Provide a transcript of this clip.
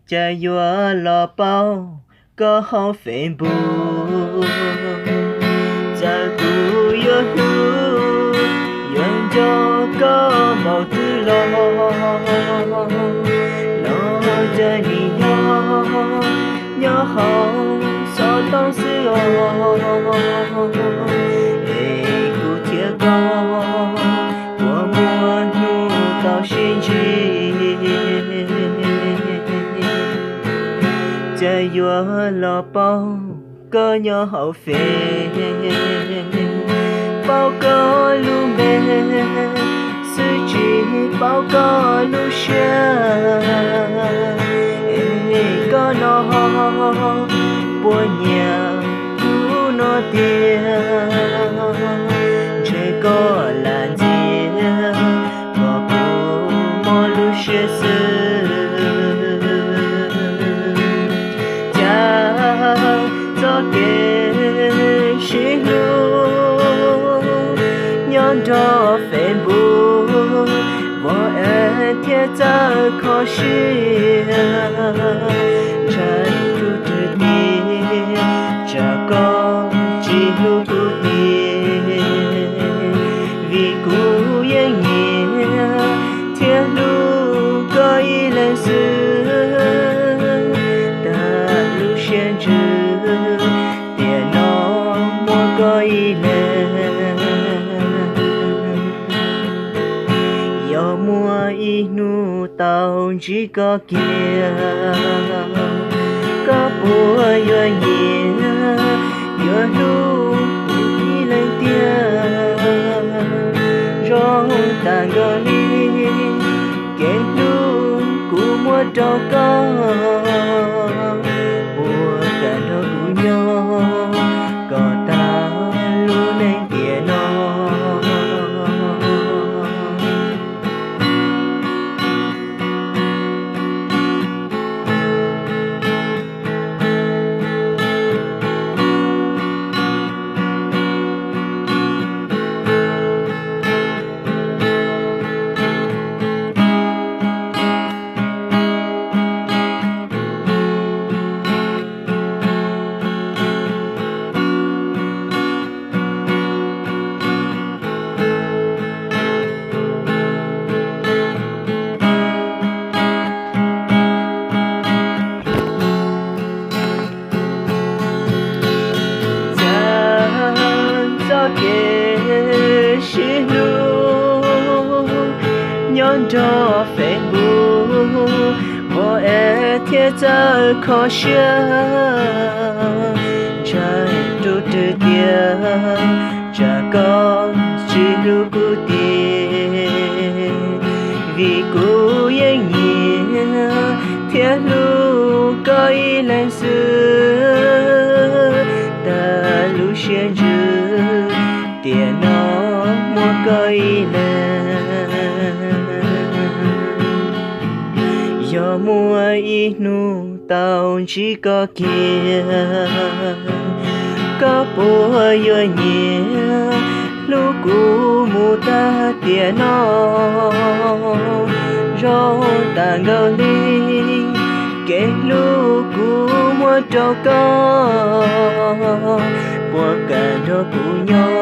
cas yuav los paub koj hauv Facebook. Txawm kuv yuav hlub, yuav nco koj npaum twg los, los cas nim yog nyob hauv xov tooj xwb os. Es kuv thiab koj puas muaj hnub tau sib ntsib, cas yuav los paub koj nyob hauv Face, paub koj lub npe xwb tsis paub koj lub siab. Es koj no puas nyiam kuv no tiag? Ntshe koj lam ntxias kom kuv mob lub siab xwb. Cas txoj kev sib hlub nyob nrog Facebook, vov es thiab txawj kho siab. Ntshai rau rwg tiag, tsam koj tsis hlub kuv tiag, vim kuv yeej nyiam thiab hlub koj ib leeg xwb. Tag lub siab ntsws, tiam no muaj koj ib leeg. Yog muaj ib hnub tau ntsib koj kiag, koj puas yuav nyiam, yuav hlub kuv ib leeg tiag? Zoo tas nkaus li kev hlub kuv muab rau koj, puas kam nrog kuv nyob kom tag lub neej tiam no? Txog txoj kev sib hlub nyob nrog Facebook, vov es thiab txawj kho siab. Ntshai rau rwg tiag, tsam koj tsis hlub kuv tiag, vim kuv yeej nyiam thiab hlub koj ib leeg xwb. Tag lub siab ntsws, tiam no muaj koj ib leeg. Yog muaj ib hnub tau ntsib koj kiag, koj puas yuav nyiam hlub kuv mus tag tiam no? Zoo tas nkaus li kev hlub kuv muab rau koj, puas kam nrog kuv nyob